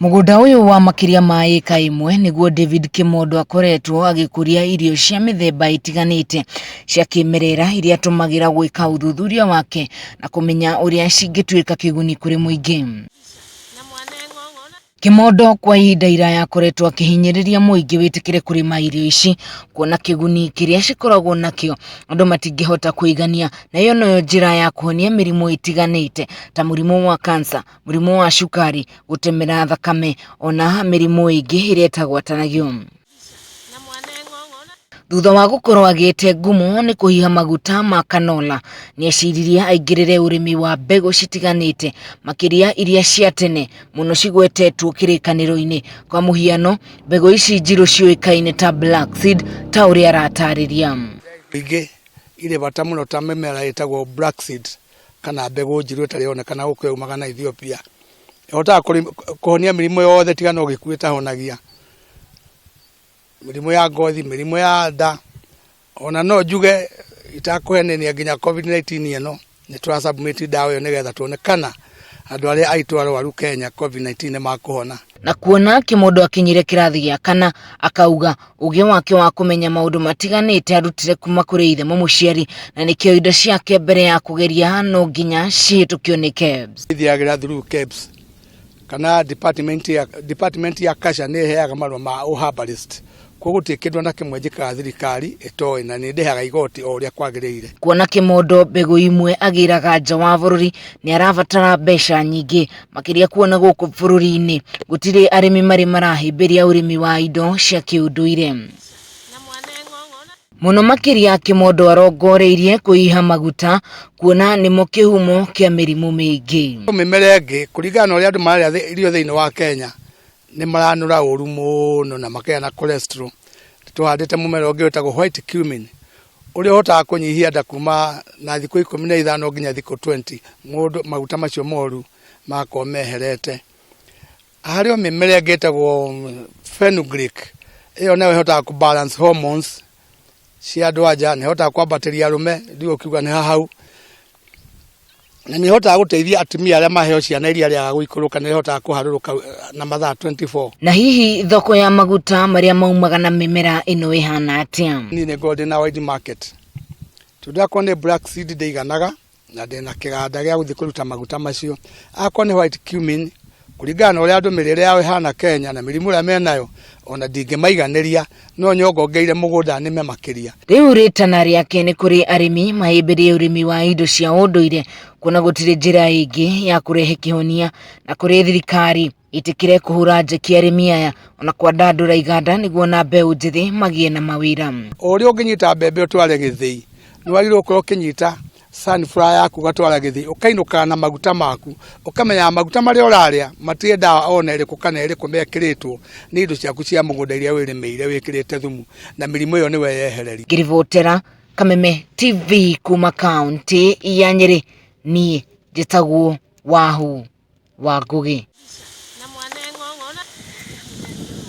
Mũgũnda ũyũ wa makĩria ma ĩka ĩmwe nĩguo David Kĩmondo akoretwo agĩkũria irio cia mĩthemba ĩtiganĩte cia kĩmerera iria atũmagĩra gwĩka ũthuthuria wake na kũmenya ũrĩa cingĩtuĩka kĩguni kũrĩ mũingĩ. Kĩmondo kwa ihinda iraya akoretwo akĩhinyĩrĩria mũingĩ wĩtĩkĩre kũrĩma irio ici kuona kĩguni kĩrĩa cikoragwo nakĩo andũ matingĩhota kũigania, na ĩyo noyo njĩra ya kũhonia mĩrimũ ĩtiganĩte ta mũrimũ wa cancer, mũrimũ wa cukari, gũtemera thakame ona mĩrimũ ĩngĩ ĩrĩa ĩtagwatanagio. Thutha wa gũkorwo agĩte ngumo nĩ kũhiha maguta ma kanola, nĩeciririe aingĩrĩre ũrĩmi wa mbegũ citiganĩte makĩria iria cia tene mũno cigwetetwo kĩrĩkanĩro-inĩ. Kwa mũhiano, mbegũ ici njirũ ciũĩkaine ta black seed ta ũrĩa aratarĩria. Ingĩ irĩ bata mũno ta mĩmera ĩtagwo black seed kana mbegũ njirũ ĩtarĩ yonekana gũkũ yaumaga na Ethiopia. Ĩhotaga kũhonia mĩrimũ yothe tiga no gĩkuũ ĩtahonagia. Mĩrimũ ya ngothi, mĩrimũ ya nda, ona no njuge itakũhenania nginya COVID-19 ĩno nĩ tũra submit ndawa ĩyo nĩgetha tuone kana andũ arĩa aitũ arwaru Kenya COVID-19 nĩ makũhona. Na kuona Kĩmondo akinyire kĩrathi gĩa kana, akauga ũgĩ wake wa kũmenya maũndũ matiganĩte arutire kuma kũrĩ ithe mũmũciari, na nĩkĩo indo ciake mbere ya kũgeria no nginya cihĩtũkio nĩ KEBS. Ithiagĩra through KEBS kana department ya culture nĩ ĩheaga marũa ma ũherbalist, koguo gũtirĩ kĩndũ ona kĩmwe njĩkaga thirikari ĩtoĩ, na nĩ ndĩhaga igoti o ũrĩa kwagĩrĩire. Kuona Kĩmondo mbegũ imwe agĩraga nja wa bũrũri nĩ arabatara mbeca nyingĩ makĩria kuona gũkũ bũrũri-inĩ gũtirĩ arĩmi marĩ marahĩmbĩria ũrĩmi wa indo cia kĩũndũire. Mũno makĩria Kĩmondo arongoreirie kũhiha maguta kuona nĩmo kĩhumo kĩa mĩrimũ mĩingĩ. Mĩmera ĩngĩ kũringana na ũrĩa andũ mararĩa irio thĩinĩ wa Kenya nĩ maranũra ũru mũno na makagĩa na cholesterol. Tũhandĩte mũmera ũngĩ wĩtagwo white cumin ũrĩa ũhotaga kũnyihia nda kuma na thikũ 15 nginya thikũ 20, mũndũ maguta macio moru magakorwo meherete. Harĩ o mĩmera ĩngĩ ĩtagwo fenugreek, ĩyo nayo ĩhotaga kũ balance hormones cia andũ anja, nĩ ĩhotaga kwambatĩria arũme, ndiũĩ ũkiuga nĩ hahau, na nĩ ĩhotaga gũteithia atumia arĩa maheo ciana iria rĩaga gũikũrũka, nĩ ĩhotaga kũharũrũka na mathaa 24. Na hihi thoko ya maguta marĩa maumaga na mĩmera ĩno ĩhana atĩa? Niĩ nĩ ngoragwo ndĩna wide market tondũ akorwo nĩ black seed ndĩiganaga na ndĩna kĩganda gĩa gũthiĩ kũruta maguta macio. Akorwo nĩ white cumin, kũringana na ũrĩa andũ mĩrĩre yao ĩhana Kenya na mĩrimũ ĩrĩa menayo, ona ndingĩmaiganĩria, no nyongongeire mũgũnda nĩme makĩria. Rĩu rĩtana rĩake nĩ kũrĩ arĩmi mahĩmbĩrie ũrĩmi wa indo cia ũndũire kuona gũtirĩ njĩra ĩngĩ ya kũrehe kĩhonia, na kũrĩ thirikari ĩtĩkĩre kũhũra njeki arĩmi aya ona kwandandũra iganda nĩguo na mbeũ njĩthĩ magĩe na mawĩra. O ũrĩa ũngĩnyita mbembe ũtware gĩthĩi, nĩ wagĩrĩirwo gũkorwo ũkĩnyita sunflower yaku ũgatwara gĩthĩi, ũkainũkaga na maguta maku, ũkamenyaga maguta marĩa ũrarĩa matirĩ ndawa ona ĩrĩkũ kana ĩrĩkũ mekĩrĩtwo, nĩ indo ciaku cia mũgũnda iria wĩrĩmĩire wĩkĩrĩte thumu, na mĩrimũ ĩyo nĩwe yehereria. Ngĩribotera Kameme TV kuma kaunti ya Nyĩrĩ, niĩ njĩtagwo Wahu wa Ngũgĩ.